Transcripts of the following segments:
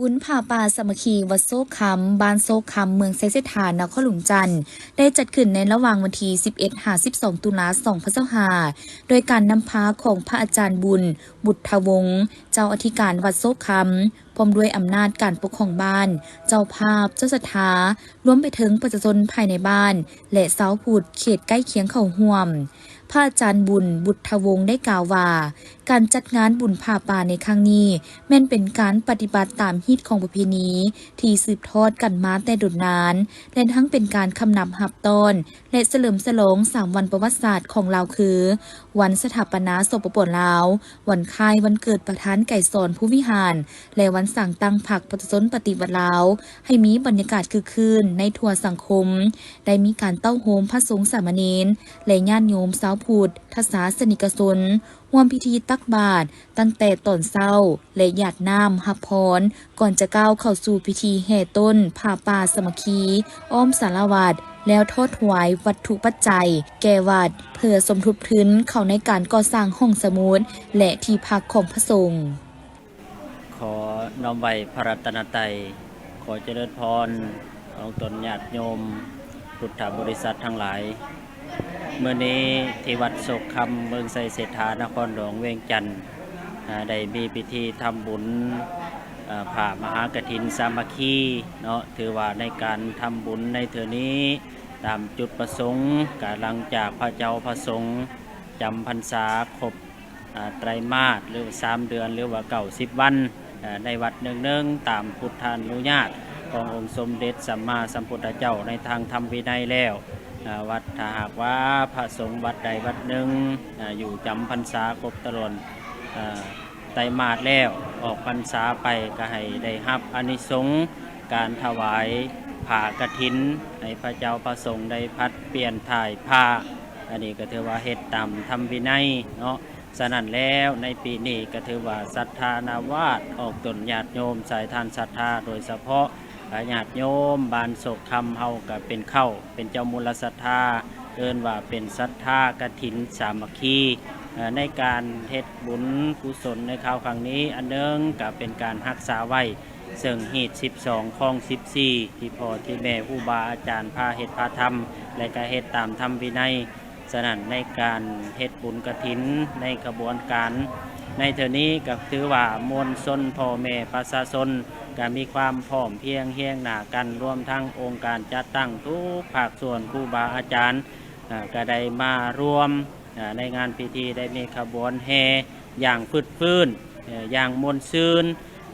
ບຸນຜ້າປ່າສາມັກຄີວັດໂຊກຄຳ, ບ້ານໂຊກຄຳ, ເມືອງໄຊເສດຖາ, ນະຄອນຫຼວງຈັນ ໄດ້ຈັດຂຶ້ນໃນລະຫວ່າງວັນທີສິບເອັດຫາສິບສອງ ຕຸລາ ສອງພັນຊາວຫ້າ ໂດຍການນຳພາຂອງພະອາຈານບຸນ ບຸດທະວົງ ເຈົ້າອະທິການວັດໂຊກຄຳ, ພ້ອມດ້ວຍອຳນາດການປົກຄອງບ້ານ, ເຈົ້າພາບ, ເຈົ້າສັດທາ, ລວມໄປເຖິງປະຊາຊົນພາຍໃນບ້ານ ແລະ ຊາວພຸດເຂດໃກ້ຄຽງເຂົ້າຮ່ວມ. ພະອາຈານບຸນ ບຸດທະວົງ ໄດ້ກ່າວວ່າ ການຈັດງານບຸນຜ້າປ່າໃນຄັ້ງນີ້ ແມ່ນເປັນການປະຕິບັດຕາມຮີດຄອງປະເພນີທີ່ສືບທອດກັນມາແຕ່ດົນນານ ແລະ ທັງເປັນການຄຳນັບຮັບຕ້ອນ ແລະ ສະເຫຼີມສະຫຼອງສາມວັນປະຫວັດສາດຂອງລາວຄື ວັນສະຖາປະນາ ສປປ ລາວ, ວັນຄ້າຍວັນເກີດປະທານໄກສອນ ພູວິຫານ ແລະ ວັນສ້າງຕັ້ງພັກປະຊາຊົນປະຕິວັດລາວ ໃຫ້ມີບັນຍາກາດຄຶກຄື້ນໃນທົ່ວສັງຄົມ, ໄດ້ມີການເຕົ້າໂຮມພະສົງສາມະເນນ ແລະ ຍາດໂຍມຊາວພຸດທະສາສະນິກະຊົນ ຮ່ວມພິທີຕັກບາດຕັ້ງແຕ່ຕອນເຊົ້າ ແລະ ຢາດນ້ຳຮັບພອນ ກ່ອນຈະກ້າວເຂົ້າສູ່ພິທີແຫ່ຕົ້ນຜ້າປ່າສາມັກຄີ ອ້ອມສາລາວັດ ແລ້ວທອດຖວາຍວັດຖຸປັດໄຈແກ່ວັດ ເພື່ອສົມທົບທຶນເຂົ້າໃນການກໍ່ສ້າງຫ້ອງສະໝຸດ ແລະ ທີ່ພັກຂອງພະສົງ. ຂໍນ້ອມໄຫວ້ພະລັດຕະນະໄຕ, ຂໍຈະເລີນພອນອອກຕົນຍາດໂຍມພຸດທະບໍລິສັດທັງຫຼາຍ. ມື້ນີ້ທີ່ວັດໂຊກຄຳ ເມືອງໄຊເສດຖາ ນະຄອນຫຼວງວຽງຈັນ ອາ ໄດ້ມີພິທີທຳບຸນ ອາ ຜ້າມະຫາກະຖິນສາມັກຄີເນາະ. ຖືວ່າໃນການທຳບຸນໃນເທື່ອນີ້ ຕາມຈຸດປະສົງ ກະຫຼັງຈາກພະເຈົ້າພະສົງຈຳພັນສາຄົບ ອາ ໄຕຣມາດ ຫຼືວ່າສາມເດືອນ ຫຼືວ່າເກົ້າສິບວັນ ອາ ໃນວັດເນີງໆ ຕາມພຸດທານຸຍາດຂອງອົງສົມເດັດສຳມາສຳພຸດທະເຈົ້າໃນທາງທຳວິໄນແລ້ວ ອາ ວັດ ຖ້າຫາກວ່າພະສົງວັດໃດວັດໜຶ່ງ ອາ ຢູ່ຈຳພັນສາຄົບຕະຫຼອດ ອາ ໄຕຣມາດແລ້ວ ອອກພັນສາໄປ ກໍໃຫ້ໄດ້ຮັບອານິສົງການຖວາຍຜ້າກະຖິນ ໃຫ້ພະເຈົ້າພະສົງໄດ້ຜັດປ່ຽນຖ່າຍຜ້າ. ອັນນີ້ກໍຖືວ່າເຮັດຕາມທຳວິໄນເນາະ. ສະນັ້ນແລ້ວ ໃນປີນີ້ກໍຖືວ່າສັດທານາວາດອອກຕົນຍາດໂຍມສາຍທານສັດທາ ໂດຍສະເພາະ ອາ ຍາດໂຍມບ້ານໂຊກຄຳເຮົາກໍເປັນເຄົ້າ ເປັນເຈົ້າມູນລະສັດທາ ເອີ້ນວ່າເປັນສັດທາກະຖິນສາມັກຄີ ເອີ ໃນການເຮັດບຸນກຸສົນໃນຄາວຄັ້ງນີ້ ອັນໜຶ່ງກໍເປັນການຮັກສາໄວ້ ເຊິ່ງຮີດສິບສອງ ຄອງສິບສີ່ ທີ່ພໍ່ທີ່ແມ່ ຄູບາອາຈານພາເຮັດພາທຳ ແລະ ກໍເຮັດຕາມທຳວິໄນ. ສະນັ້ນ ໃນການເຮັດບຸນກະຖິນ ໃນຂະບວນການໃນເທື່ອນີ້ ກໍຖືວ່າມວນຊົນ ພໍ່ແມ່ປະຊາຊົນ ກໍມີຄວາມພ້ອມພຽງຮຽງໜ້າກັນ, ລວມທັງອົງການຈັດຕັ້ງທຸກພາກສ່ວນ, ຄູບາອາຈານ ອາ ກໍໄດ້ມາຮ່ວມ ອາ ໃນງານພິທີ ໄດ້ມີຂະບວນແຫ່ຢ່າງຟຶດຟື້ນ ເອີ ຢ່າງມ່ວນຊື່ນ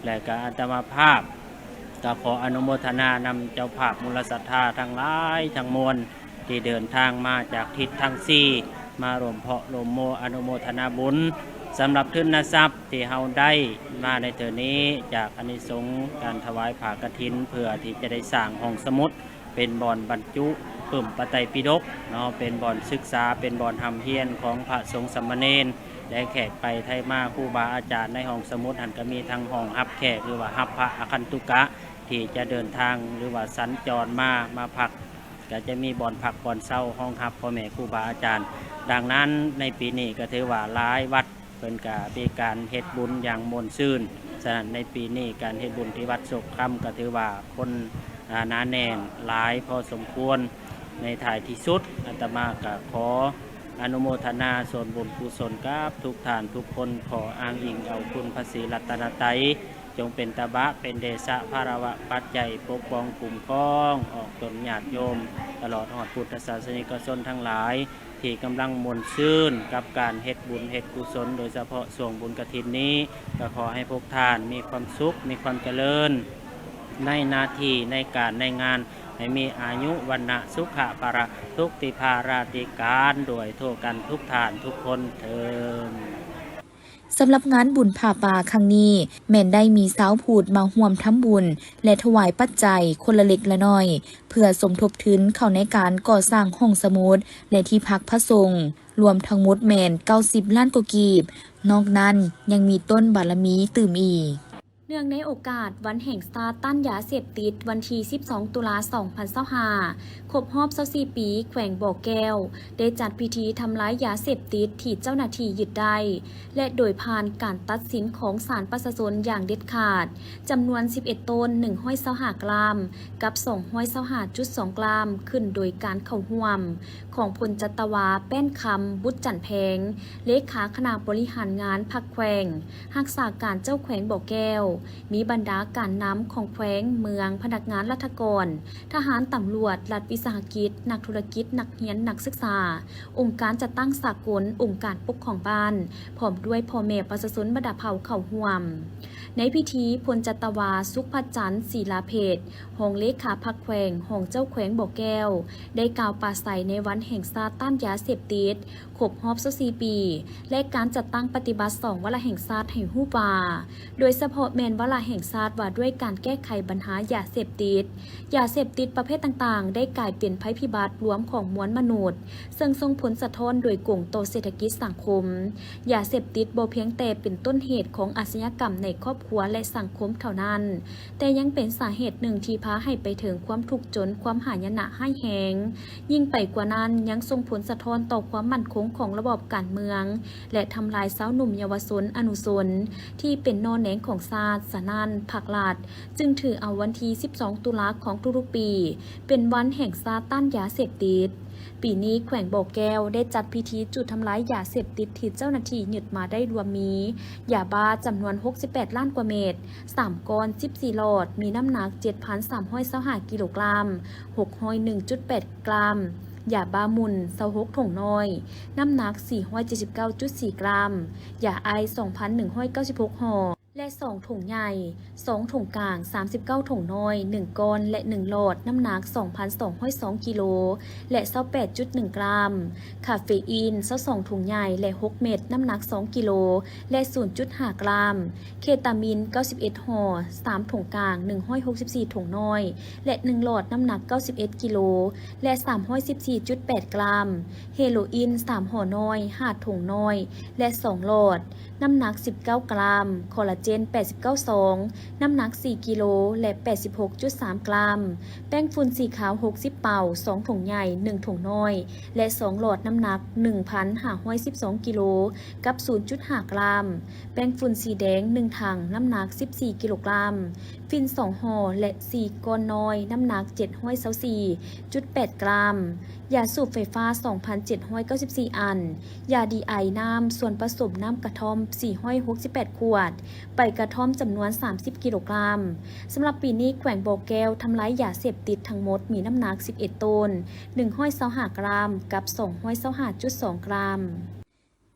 ແລະ ກໍອາດຕະມາພາບ ກໍຂໍອະນຸໂມທະນານຳເຈົ້າພາບມູນລະສັດທາທັງຫຼາຍທັງມວນ ທີ່ເດີນທາງມາຈາກທິດທັງສີ່ ມາຮ່ວມເພາະຮ່ວມໂມອະນຸໂມທະນາບຸນ ສຳລັບທຶນນະຊັບທີ່ເຮົາໄດ້ມາໃນເທື່ອນີ້ ຈາກອານິສົງການຖວາຍຜ້າກະຖິນ ເພື່ອທີ່ຈະໄດ້ສ້າງຫ້ອງສະໝຸດ ເປັນບ່ອນບັນຈຸປຶ້ມພະໄຕປິດົກເນາະ, ເປັນບ່ອນສຶກສາ ເປັນບ່ອນຮ່ຳຮຽນຂອງພະສົງສາມະເນນ ແລະ ແຂກໄປໄທມາ. ຄູບາອາຈານໃນຫ້ອງສະໝຸດຫັ້ນ ກໍມີທັງຫ້ອງຮັບແຂກ ຫຼືວ່າຮັບພະອາຄັນຕຸກະ ທີ່ຈະເດີນທາງ ຫຼືວ່າສັນຈອນມາ ມາພັກ ກໍຈະມີບ່ອນພັກບ່ອນເຊົາຮອງຮັບພໍ່ແມ່ຄູບາອາຈານ. ດັ່ງນັ້ນ ໃນປີນີ້ກໍຖືວ່າຫຼາຍວັດ ເພິ່ນກະມີການເຮັດບຸນຢ່າງມ່ວນຊື່ນ. ສະນັ້ນ ໃນປີນີ້ການເຮັດບຸນທີ່ວັດໂຊກຄຳ ກະຖືວ່າຄົນ ອາ ໜາແໜ້ນຫຼາຍພໍສົມຄວນ. ໃນທ້າຍທີ່ສຸດ ອາດຕະມາກະຂໍອະນຸໂມທະນາສ່ວນບຸນກຸສົນກັບທຸກທ່ານທຸກຄົນ. ຂໍອ້າງອີງເອົາຄຸນພະສີລັດຕະນະໄຕ ຈົ່ງເປັນຕະບະ ເປັນເດຊະ ພາລະວະ ປັດໄຈ ປົກປ້ອງຄຸ້ມຄອງອອກຕົນຍາດໂຍມ ຕະຫຼອດຮອດພຸດທະສາສະນິກະຊົນທັງຫຼາຍ ທີ່ກຳລັງມ່ວນຊື່ນກັບການເຮັດບຸນເຮັດກຸສົນ, ໂດຍສະເພາະຊ່ວງບຸນກະຖິນນີ້ ກໍຂໍໃຫ້ພວກທ່ານມີຄວາມສຸກ, ມີຄວາມຈະເລີນໃນໜ້າທີ່, ໃນການໃນງານ, ໃຫ້ມີອາຍຸ ວັນນະ ສຸຂະ ພະລະ ທຸກຕິພາລາຕິການ ດ້ວຍທົ່ວກັນທຸກທ່ານທຸກຄົນເທີ້ນ. ສຳລັບງານບຸນຜ້າປ່າຄັ້ງນີ້ ແມ່ນໄດ້ມີຊາວພຸດມາຮ່ວມທຳບຸນ ແລະ ຖວາຍປັດໄຈຄົນລະເລັກລະນ້ອຍ ເພື່ອສົມທົບທຶນເຂົ້າໃນການກໍ່ສ້າງຫ້ອງສະໝຸດ ແລະ ທີ່ພັກພະສົງ ລວມທັງໝົດແມ່ນເກົ້າສິບລ້ານກວ່າກີບ, ນອກນັ້ນຍັງມີຕົ້ນບາລະມີຕື່ມອີກ. ເນື່ອງໃນໂອກາດວັນແຫ່ງຊາດຕ້ານຢາເສບຕິດ ວັນທີສິບສອງ ຕຸລາ ສອງພັນຊາວຫ້າ ຄົບຮອບຊາວສີ່ປີ ແຂວງບໍ່ແກ້ວ ໄດ້ຈັດພິທີທຳລາຍຢາເສບຕິດທີ່ເຈົ້າໜ້າທີ່ຍຶດໄດ້ ແລະ ໂດຍຜ່ານການຕັດສິນຂອງສານປະຊາຊົນຢ່າງເດັດຂາດ ຈຳນວນສິບເອັດໂຕນ ໜຶ່ງຮ້ອຍຊາວຫ້າກຣາມ ກັບ ສອງຮ້ອຍຊາວຫ້າຈຸດສອງກຣາມ ຂຶ້ນໂດຍການເຂົ້າຮ່ວມຂອງພົນຈັດຕະວາ ແປ້ນຄຳ ບຸດຈັນແພງ ເລຂາຄະນະບໍລິຫານງານພັກແຂວງ, ຮັກສາການເຈົ້າແຂວງບໍ່ແກ້ວ, ມີບັນດາການນຳຂອງແຂວງ, ເມືອງ, ພະນັກງານລັດຖະກອນ, ທະຫານ, ຕຳຫຼວດ, ລັດວິສາຫະກິດ, ນັກທຸລະກິດ, ນັກຮຽນ, ນັກສຶກສາ, ອົງການຈັດຕັ້ງສາກົນ, ອົງການປົກຄອງບ້ານ, ພ້ອມດ້ວຍພໍ່ແມ່ປະຊາຊົນບັນດາເຜົ່າເຂົ້າຮ່ວມ. ໃນພິທີ, ພົນຈັດຕະວາ ສຸກພະຈັນ ສີລາເພັດ, ຮອງເລຂາພັກແຂວງ, ຮອງເຈົ້າແຂວງບໍ່ແກ້ວ ໄດ້ກ່າວປາໄສໃນວັນແຫ່ງຊາດຕ້ານຢາເສບຕິດ ຄົບຮອບຊາວສີ່ປີ ແລະ ການຈັດຕັ້ງປະຕິບັດສອງວາລະແຫ່ງຊາດໃຫ້ຮູ້ວ່າ, ໂດຍສະເພາະແມ່ນວາລະແຫ່ງຊາດວ່າດ້ວຍການແກ້ໄຂບັນຫາຢາເສບຕິດ. ຢາເສບຕິດປະເພດຕ່າງໆ ໄດ້ກາຍເປັນໄພພິບັດລວມຂອງມວນມະນຸດ, ເຊິ່ງສົ່ງຜົນສະທ້ອນໂດຍກົງຕໍ່ເສດຖະກິດສັງຄົມ. ຢາເສບຕິດບໍ່ພຽງແຕ່ເປັນຕົ້ນເຫດຂອງອາຊະຍາກຳໃນຄອບຄົວ ແລະ ສັງຄົມເທົ່ານັ້ນ, ແຕ່ຍັງເປັນສາເຫດໜຶ່ງທີ່ພາໃຫ້ໄປເຖິງຄວາມທຸກຈົນ, ຄວາມຫາຍະນະຮ້າຍແຮງ. ຍິ່ງໄປກວ່ານັ້ນ, ຍັງສົ່ງຜົນສະທ້ອນຕໍ່ຄວາມໝັ້ນຄົງຂອງລະບອບການເມືອງ ແລະ ທຳລາຍຊາວໜຸ່ມເຍົາວະຊົນ, ອະນຸຊົນ ທີ່ເປັນໜໍ່ແໜງຂອງຊາດ. ສະນັ້ນ, ພັກລັດຈຶ່ງຖືເອົາວັນທີສິບສອງ ຕຸລາຂອງທຸກໆປີ ເປັນວັນແຫ່ງຊາດຕ້ານຢາເສບຕິດ. ປີນີ້ແຂວງບໍ່ແກ້ວໄດ້ຈັດພິທີຈູດທຳລາຍຢາເສບຕິດທີ່ເຈົ້າໜ້າທີ່ຍຶດມາໄດ້ລວມມີ ຢາບ້າຈຳນວນຫົກສິບແປດລ້ານກວ່າເມັດ, ສາມກ້ອນ, ສິບສີ່ຫຼອດ, ມີນ້ຳໜັກເຈັດພັນສາມຮ້ອຍຊາວຫ້າກິໂລກຣາມ, ຫົກຮ້ອຍໜຶ່ງຈຸດແປດກຣາມ, ຢາບ້າໝຸ່ນຊາວຫົກຖົງນ້ອຍ, ນ້ຳໜັກສີ່ຮ້ອຍເຈັດສິບເກົ້າຈຸດສີ່ກຣາມ, ຢາໄອສ໌ສອງພັນໜຶ່ງຮ້ອຍເກົ້າສິບຫົກຫໍ່ ແລະ ສອງຖົງໃຫຍ່, ສອງຖົງກາງສາມສິບເກົ້າຖົງນ້ອຍ, ໜຶ່ງກ້ອນ ແລະ ໜຶ່ງຫຼອດ, ນ້ຳໜັກສອງພັນສອງຮ້ອຍສອງກິໂລ ແລະ ຊາວແປດຈຸດໜຶ່ງກຣາມ, ຄາເຟອີນຊາວສອງຖົງໃຫຍ່ ແລະ ຫົກເມັດ, ນ້ຳໜັກສອງກິໂລ ແລະ ສູນຈຸດຫ້າກຣາມ, ເຄຕາມິນເກົ້າສິບເອັດຫໍ່, ສາມຖົງກາງ, ໜຶ່ງຮ້ອຍຫົກສິບສີ່ຖົງນ້ອຍ ແລະ ໜຶ່ງຫຼອດ, ນ້ຳໜັກເກົ້າສິບເອັດກິໂລ ແລະ ສາມຮ້ອຍສິບສີ່ຈຸດແປດກຣາມ, ເຮໂຣອິນສາມຫໍ່ນ້ອຍ, ຫ້າຖົງນ້ອຍ ແລະ ສອງຫຼອດ, ນ້ຳໜັກສິບເກົ້າກຣາມ, ຄໍລາເຈນແປດສິບເກົ້າຊອງ, ນ້ຳໜັກສີ່ກິໂລ ແລະ ແປດສິບຫົກຈຸດສາມກຣາມ, ແປ້ງຝຸ່ນສີຂາວຫົກສິບເປົາ, ສອງຖົງໃຫຍ່, ໜຶ່ງຖົງນ້ອຍ ແລະ ສອງຫຼອດ, ນ້ຳໜັກໜຶ່ງພັນຫ້າຮ້ອຍສິບສອງກິໂລ ກັບສູນຈຸດຫ້າກຣາມ, ແປ້ງຝຸ່ນສີແດງໜຶ່ງຖັງ, ນ້ຳໜັກສິບສີ່ກິໂລກຣາມ, ຝິ່ນສອງຫໍ່ ແລະ ສີ່ກ້ອນນ້ອຍ, ນ້ຳໜັກເຈັດຮ້ອຍຊາວສີ່ຈຸດແປດກຣາມ, ຢາສູບໄຟຟ້າສອງພັນເຈັດຮ້ອຍເກົ້າສິບສີ່ອັນ, ຢາດີໄອນ້ຳສ່ວນປະສົມນ້ຳກະທ່ອມສີ່ຮ້ອຍຫົກສິບແປດຂວດ, ໃບກະທ່ອມຈຳນວນສາມສິບກິໂລກຣາມ. ສຳລັບປີນີ້ ແຂວງບໍ່ແກ້ວທຳລາຍຢາເສບຕິດທັງໝົດມີນ້ຳໜັກສິບເອັດໂຕນ, ໜຶ່ງຮ້ອຍຊາວຫ້າກຣາມ ກັບ ສອງຮ້ອຍຊາວຫ້າຈຸດສອງກຣາມ.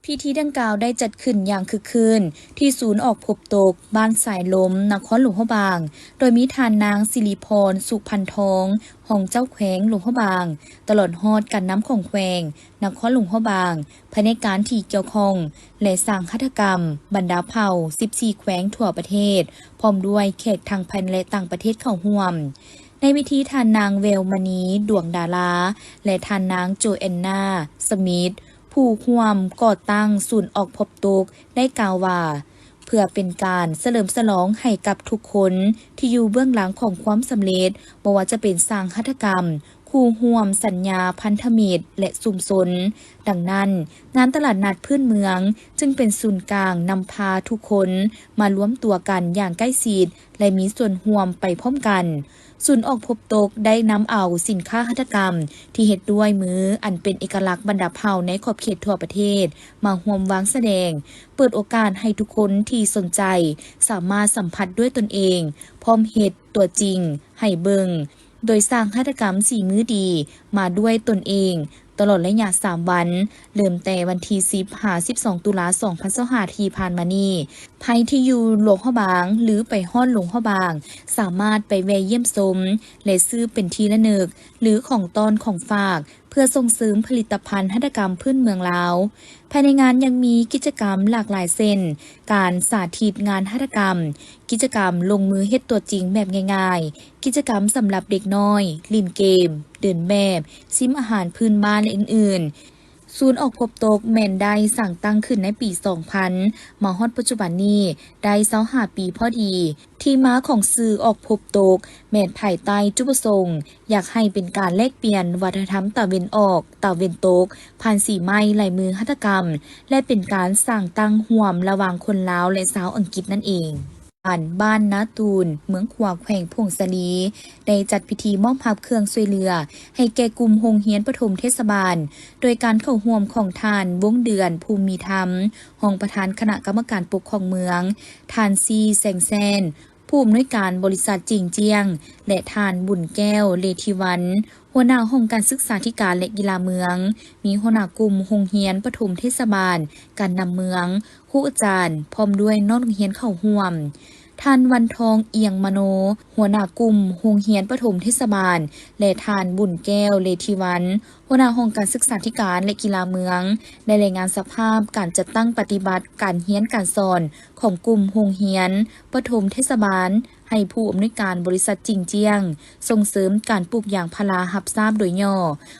ພິທີດັ່ງກ່າວໄດ້ຈັດຂຶ້ນຢ່າງຄຶກຄື້ນ ທີ່ສູນອອກພົບຕົກ ບ້ານສາຍລົມ ນະຄອນຫຼວງພະບາງ, ໂດຍມີທ່ານນາງ ສິລິພອນ ສຸພັນທອງ ຮອງເຈົ້າແຂວງຫຼວງພະບາງ, ຕະຫຼອດຮອດການນຳຂອງແຂວງ, ນະຄອນຫຼວງພະບາງ, ພະແນກການທີ່ກ່ຽວຂ້ອງ ແລະ ຊ່າງຫັດຖະກຳບັນດາເຜົ່າສິບສີ່ແຂວງທົ່ວປະເທດ, ພ້ອມດ້ວຍແຂກທັງພາຍໃນ ແລະ ຕ່າງປະເທດເຂົ້າຮ່ວມ. ໃນພິທີ ທ່ານນາງ ແວວມະນີ ດວງດາລາ ແລະ ທ່ານນາງ ໂຈແອນນາ ສະມິດ ຜູ້ຮ່ວມກໍ່ຕັ້ງສູນອອກພົບຕົກ ໄດ້ກ່າວວ່າ, ເພື່ອເປັນການສະເຫຼີມສະຫຼອງໃຫ້ກັບທຸກຄົນທີ່ຢູ່ເບື້ອງຫຼັງຂອງຄວາມສຳເລັດ, ບໍ່ວ່າຈະເປັນຊ່າງຫັດຖະກຳ, ຄູ່ຮ່ວມສັນຍາພັນທະມິດ ແລະ ຊຸມຊົນ. ດັ່ງນັ້ນ, ງານຕະຫຼາດນັດພື້ນເມືອງຈຶ່ງເປັນສູນກາງນຳພາທຸກຄົນມາລວມຕົວກັນຢ່າງໃກ້ຊິດ ແລະ ມີສ່ວນຮ່ວມໄປພ້ອມກັນ. ສູນອອກພົບຕົກໄດ້ນຳເອົາສິນຄ້າຫັດຖະກຳທີ່ເຮັດດ້ວຍມື ອັນເປັນເອກະລັກບັນດາເຜົ່າໃນຂອບເຂດທົ່ວປະເທດ ມາຮ່ວມວາງສະແດງ, ເປີດໂອກາດໃຫ້ທຸກຄົນທີ່ສົນໃຈສາມາດສຳຜັດດ້ວຍຕົນເອງ, ພ້ອມເຮັດຕົວຈິງໃຫ້ເບິ່ງ, ໂດຍສ້າງຫັດຖະກຳສີມືດີມາດ້ວຍຕົນເອງ ຕະຫຼອດໄລຍະສາມວັນ, ເລີ່ມແຕ່ວັນທີສິບຫາສິບສອງ ຕຸລາ ສອງພັນຊາວຫ້າ ທີ່ຜ່ານມານີ້. ໃຜທີ່ຢູ່ຫຼວງພະບາງ ຫຼື ໄປຮອດຫຼວງພະບາງ ສາມາດໄປແວ່ຢ້ຽມຊົມ ແລະ ຊື້ເປັນທີ່ລະນຶກ ຫຼື ຂອງຕ້ອນຂອງຝາກ ເພື່ອສົ່ງເສີມຜະລິດຕະພັນຫັດຖະກຳພື້ນເມືອງລາວ. ພາຍໃນງານຍັງມີກິດຈະກຳຫຼາກຫຼາຍເຊັ່ນ ການສາທິດງານຫັດຖະກຳ, ກິດຈະກຳລົງມືເຮັດຕົວຈິງແບບງ່າຍໆ, ກິດຈະກຳສຳລັບເດັກນ້ອຍ, ຫຼິ້ນເກມ, ເດີນແບບ, ຊິມອາຫານພື້ນບ້ານ ແລະ ອື່ນໆ. ສູນອອກພົບຕົກແມ່ນໄດ້ສ້າງຕັ້ງຂຶ້ນໃນປີສອງພັນ ມາຮອດປັດຈຸບັນນີ້ໄດ້ຊາວຫ້າປີພໍດີ. ທີ່ມາຂອງຊື່ອອກພົບຕົກແມ່ນພາຍໃຕ້ຈຸດປະສົງ ຢາກໃຫ້ເປັນການແລກປ່ຽນວັດທະນະທຳຕາເວັນອອກ, ຕາເວັນຕົກ ຜ່ານສີໄມ້ລາຍມືຫັດຖະກຳ ແລະ ເປັນການສ້າງຕັ້ງຮ່ວມລະຫວ່າງຄົນລາວ ແລະ ຊາວອັງກິດນັ້ນເອງ. ບ້ານນາຕູນ ເມືອງຂວາ ແຂວງຜົ້ງສາລີ ໄດ້ຈັດພິທີມອບຮັບເຄື່ອງຊ່ວຍເຫຼືອໃຫ້ແກ່ກຸ່ມໂຮງຮຽນປະຖົມເທດສະບານ ໂດຍການເຂົ້າຮ່ວມຂອງທ່ານ ວົງເດືອນ ພູມມີທຳ ຮອງປະທານຄະນະກຳມະການປົກຄອງເມືອງ, ທ່ານ ຊີ ແສງແຊນ ຜູ້ອຳນວຍການບໍລິສັດຈິງຈຽງ ແລະ ທ່ານ ບຸນແກ້ວ ເລທິວັນ ຫົວໜ້າຫ້ອງການສຶກສາທິການ ແລະ ກິລາເມືອງ, ມີຫົວໜ້າກຸ່ມໂຮງຮຽນປະຖົມເທດສະບານ, ການນຳເມືອງ, ຄູອາຈານ ພ້ອມດ້ວຍນ້ອງນັກຮຽນເຂົ້າຮ່ວມ. ທ່ານ ວັນທອງ ອຽງມະໂນ ຫົວໜ້າກຸ່ມໂຮງຮຽນປະຖົມເທດສະບານ ແລະ ທ່ານ ບຸນແກ້ວ ເລທິວັນ ຫົວໜ້າຫ້ອງການສຶກສາທິການ ແລະ ກິລາເມືອງ ໄດ້ລາຍງານສະພາບການຈັດຕັ້ງປະຕິບັດການຮຽນການສອນຂອງກຸ່ມໂຮງຮຽນປະຖົມເທດສະບານ ໃຫ້ຜູ້ອຳນວຍການບໍລິສັດຈິງຈຽງ ສົ່ງເສີມການປູກຢາງພາລາຮັບຊາບໂດຍຫຍໍ້,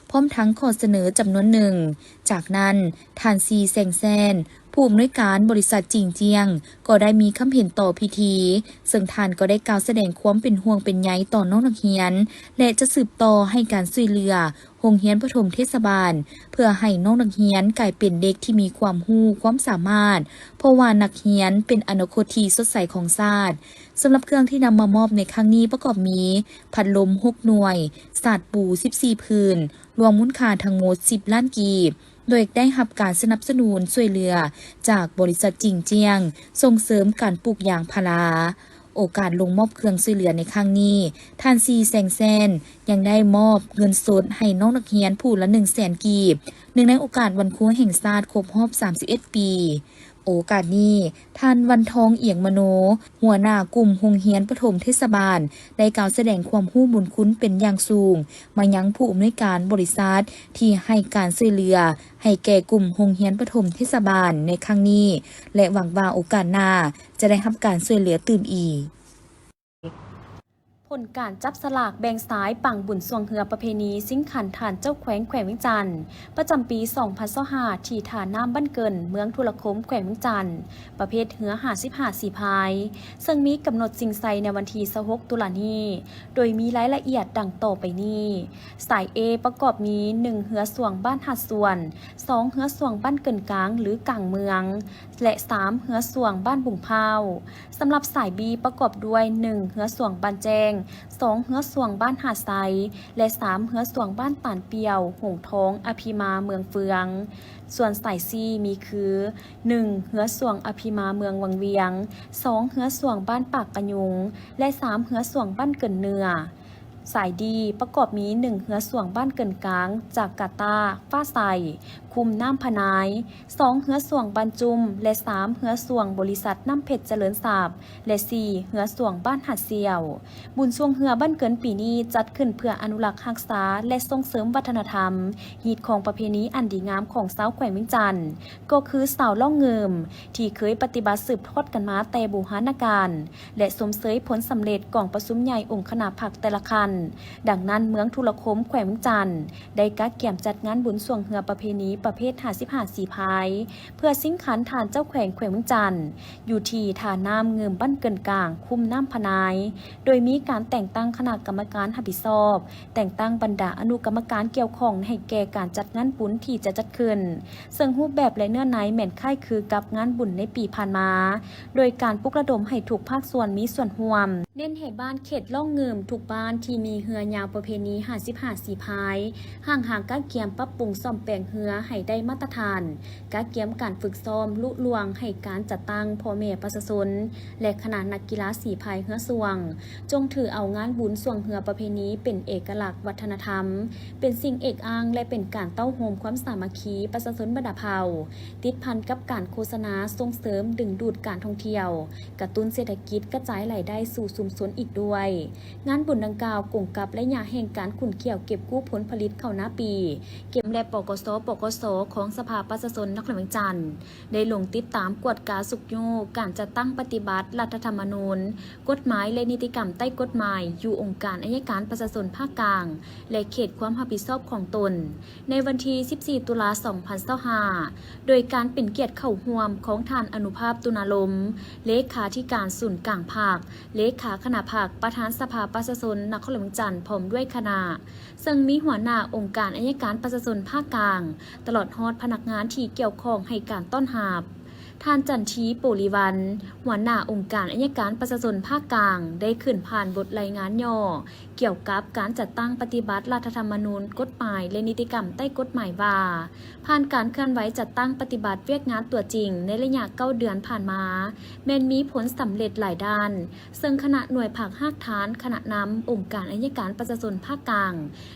ພ້ອມທັງຂໍ້ສະເໜີຈຳນວນໜຶ່ງ. ຈາກນັ້ນ, ທ່ານ ຊີ ແສງແຊນ ຜູ້ອຳນວຍການບໍລິສັດຈິງຈຽງ ກໍໄດ້ມີຄຳເຫັນຕໍ່ພິທີ, ເຊິ່ງທ່ານກໍໄດ້ກ່າວສະແດງຄວາມເປັນຫ່ວງເປັນໃຍຕໍ່ນ້ອງນັກຮຽນ ແລະ ຈະສືບຕໍ່ໃຫ້ການຊ່ວຍເຫຼືອ ໂຮງຮຽນປະຖົມເທດສະບານ ເພື່ອໃຫ້ນ້ອງນັກຮຽນກາຍເປັນເດັກທີ່ມີຄວາມຮູ້ຄວາມສາມາດ, ເພາະວ່ານັກຮຽນເປັນອະນາຄົດທີ່ສົດໃສຂອງຊາດ. ສຳລັບເຄື່ອງທີ່ນຳມາມອບໃນຄັ້ງນີ້ປະກອບມີ ພັດລົມຫົກໜ່ວຍ, ສາດປູສິບສີ່ຜືນ, ລວມມູນຄ່າທັງໝົດສິບລ້ານກີບ, ໂດຍໄດ້ຮັບການສະໜັບສະໜູນຊ່ວຍເຫຼືອຈາກບໍລິສັດຈິງຈຽງ ສົ່ງເສີມການປູກຢາງພາລາ. ໂອກາດລົງມອບເຄື່ອງຊ່ວຍເຫຼືອໃນຄັ້ງນີ້, ທ່ານ ຊີ ແສງແຊນ ຍັງໄດ້ມອບເງິນສົດໃຫ້ນ້ອງນັກຮຽນຜູ້ລະໜຶ່ງແສນກີບ, ເນື່ອງໃນໂອກາດວັນຄູແຫ່ງຊາດຄົບຮອບສາມສິບເອັດປີ. ໂອກາດນີ້, ທ່ານ ວັນທອງ ອຽງມະໂນ ຫົວໜ້າກຸ່ມໂຮງຮຽນປະຖົມເທດສະບານ ໄດ້ກ່າວສະແດງຄວາມຮູ້ບຸນຄຸນເປັນຢ່າງສູງມາຍັງຜູ້ອຳນວຍການບໍລິສັດ ທີ່ໃຫ້ການຊ່ວຍເຫຼືອໃຫ້ແກ່ກຸ່ມໂຮງຮຽນປະຖົມເທດສະບານໃນຄັ້ງນີ້ ແລະ ຫວັງວ່າໂອກາດໜ້າຈະໄດ້ຮັບການຊ່ວຍເຫຼືອຕື່ມອີກ. ຜົນການຈັບສະຫຼາກແບ່ງສາຍປັງບຸນຊ່ວງເຮືອປະເພນີຊິງຂັນທ່ານເຈົ້າແຂວງແຂວງວຽງຈັນ ປະຈຳປີສອງພັນຊາວຫ້າ ທີ່ທ່ານ້ຳບ້ານເກີນ ເມືອງທຸລະຄົມ ແຂວງວຽງຈັນ ປະເພດເຮືອຫ້າສິບຫ້າສີພາຍ ເຊິ່ງມີກຳນົດຊິງໄຊໃນວັນທີຊາວຫົກຕຸລານີ້ ໂດຍມີລາຍລະອຽດດັ່ງຕໍ່ໄປນີ້. ສາຍ A ປະກອບມີ ໜຶ່ງ ເຮືອຊ່ວງບ້ານຫາດສວນ, ສອງ ເຮືອຊ່ວງບ້ານເກີນກາງ ຫຼື ກາງເມືອງ ແລະ ສາມ ເຮືອຊ່ວງບ້ານບຸງພ້າວ. ສຳລັບສາຍ B ປະກອບດ້ວຍ ໜຶ່ງ ເຮືອຊ່ວງບ້ານແຈ້ງ, ສອງ ເຮືອຊ່ວງບ້ານຫາດໄຊ ແລະ ສາມ ເຮືອຊ່ວງບ້ານຕານປ່ຽວ, ຫົງທອງ, ອະພິມາ, ເມືອງເຟືອງ. ສ່ວນສາຍ C ມີຄື ໜຶ່ງ ເຮືອຊ່ວງອະພິມາ ເມືອງວັງວຽງ, ສອງ ເຮືອຊ່ວງບ້ານປາກກະຍຸງ ແລະ ສາມ ເຮືອຊ່ວງບ້ານເກີນເໜືອ. ສາຍ D ປະກອບມີ ໜຶ່ງ ເຮືອຊ່ວງບ້ານເກີນກາງ, ຈາກາຕາ, ຟ້າໃສ, ຄຸ້ມນ້ຳພະນາຍ, ສອງ ເຮືອຊ່ວງບ້ານຈຸ້ມ ແລະ ສາມ ເຮືອຊ່ວງບໍລິສັດນ້ຳເພັດຈະເລີນຊັບ ແລະ ສີ່ ເຮືອຊ່ວງບ້ານຫາດສ່ຽວ. ບຸນຊ່ວງເຮືອບ້ານເກີນປີນີ້ຈັດຂຶ້ນເພື່ອອະນຸລັກຮັກສາ ແລະ ສົ່ງເສີມວັດທະນະທຳ, ຮີດຄອງປະເພນີອັນດີງາມຂອງຊາວແຂວງວຽງຈັນ ກໍຄືສາວລ້ອງງື່ມ ທີ່ເຄີຍປະຕິບັດສືບທອດກັນມາແຕ່ບູຮານນະການ ແລະ ຊົມເຊີຍຜົນສຳເລັດກອງປະຊຸມໃຫຍ່ອົງຄະນະພັກແຕ່ລະຂັ້ນ. ດັ່ງນັ້ນ, ເມືອງທຸລະຄົມ ແຂວງວຽງຈັນ ໄດ້ກະກຽມຈັດງານບຸນຊ່ວງເຮືອປະເພນີປະເພດຫ້າສິບຫ້າສີພາຍ ເພື່ອຊິງຂັນທ່ານເຈົ້າແຂວງແຂວງວຽງຈັນ ຢູ່ທີ່ທ່ານ້ຳງື່ມບ້ານເກີນກາງ, ຄຸ້ມນ້ຳພະນາຍ, ໂດຍມີການແຕ່ງຕັ້ງຄະນະກຳມະການຮັບຜິດຊອບ, ແຕ່ງຕັ້ງບັນດາອະນຸກຳມະການກ່ຽວຂ້ອງໃຫ້ແກ່ການຈັດງານບຸນທີ່ຈະຈັດຂຶ້ນ, ເຊິ່ງຮູບແບບ ແລະ ເນື້ອໃນແມ່ນຄ້າຍຄືກັບງານບຸນໃນປີຜ່ານມາ, ໂດຍການປຸກລະດົມໃຫ້ທຸກພາກສ່ວນມີສ່ວນຮ່ວມ, ເນັ້ນໃຫ້ບ້ານເຂດລ້ອງງື່ມທຸກບ້ານທີ່ມີເຮືອຍາວປະເພນີຫ້າສິບຫ້າສີພາຍ ຮ່າງຫາກະກຽມປັບປຸງສ້ອມແປງເຮືອໃຫ້ໄດ້ມາດຕະຖານ, ກະກຽມການຝຶກຊ້ອມລຸລ່ວງໃຫ້ການຈັດຕັ້ງພໍ່ແມ່ປະຊາຊົນ ແລະ ຄະນະນັກກິລາສີພາຍເຮືອຊ່ວງ, ຈົ່ງຖືເອົາງານບຸນຊ່ວງເຮືອປະເພນີເປັນເອກະລັກວັດທະນະທຳ, ເປັນສິ່ງເອກອ້າງ ແລະ ເປັນການເຕົ້າໂຮມຄວາມສາມັກຄີປະຊາຊົນບັນດາເຜົ່າ, ຕິດພັນກັບການໂຄສະນາສົ່ງເສີມດຶງດູດການທ່ອງທ່ຽວ, ກະຕຸ້ນເສດຖະກິດ, ກະຈາຍລາຍໄດ້ສູ່ຊຸມຊົນອີກດ້ວຍ. ງານບຸນດັ່ງກ່າວ ກົງກັບໄລຍະແຫ່ງການຂຸ້ນຂ້ຽວເກັບກູ້ຜົນຜະລິດເຂົ້ານາປີ, ເກັບ ແລະ ປກສ, ປກສ ຂອງສະພາປະຊາຊົນນະຄອນຫຼວງວຽງຈັນ ໄດ້ລົງຕິດຕາມກວດກາຊຸກຍູ້ການຈັດຕັ້ງປະຕິບັດລັດຖະທຳມະນູນ, ກົດໝາຍ ແລະ ນິຕິກຳໃຕ້ກົດໝາຍ ຢູ່ອົງການໄອຍະການປະຊາຊົນພາກກາງ ແລະ ເຂດຄວາມຮັບຜິດຊອບຂອງຕົນ. ໃນວັນທີສິບສີ່ ຕຸລາ ສອງພັນຊາວຫ້າ ໂດຍການເປັນກຽດເຂົ້າຮ່ວມຂອງທ່ານ ອະນຸພາບ ຕຸນາລົມ ເລຂາທິການສູນກາງພັກ, ເລຂາຄະນະພັກ, ປະທານສະພາປະຊາຊົນນະຄອນຫຼວງວຽງຈັນ ພ້ອມດ້ວຍຄະນະ, ເຊິ່ງມີຫົວໜ້າອົງການໄອຍະການປະຊາຊົນພາກກາງ ຕະຫຼອດຮອດພະນັກງານທີ່ກ່ຽວຂ້ອງໃຫ້ການຕ້ອນຮັບ. ທ່ານ ຈັນທີ ໂປລິວັນ ຫົວໜ້າອົງການໄອຍະການປະຊາຊົນພາກກາງ ໄດ້ຂຶ້ນຜ່ານບົດລາຍງານຫຍໍ້ ກ່ຽວກັບການຈັດຕັ້ງປະຕິບັດລັດຖະທຳມະນູນ, ກົດໝາຍ ແລະ ນິຕິກຳໃຕ້ກົດໝາຍວ່າ, ຜ່ານການເຄື່ອນໄຫວຈັດຕັ້ງປະຕິບັດວຽກງານຕົວຈິງໃນໄລຍະເກົ້າເດືອນຜ່ານມາ, ແມ່ນມີຜົນສຳເລັດຫຼາຍດ້ານ, ເຊິ່ງຄະນະໜ່ວຍພັກຮາກຖານ, ຄະນະນຳ, ອົງການໄອຍະການປະຊາຊົນພາກກາງ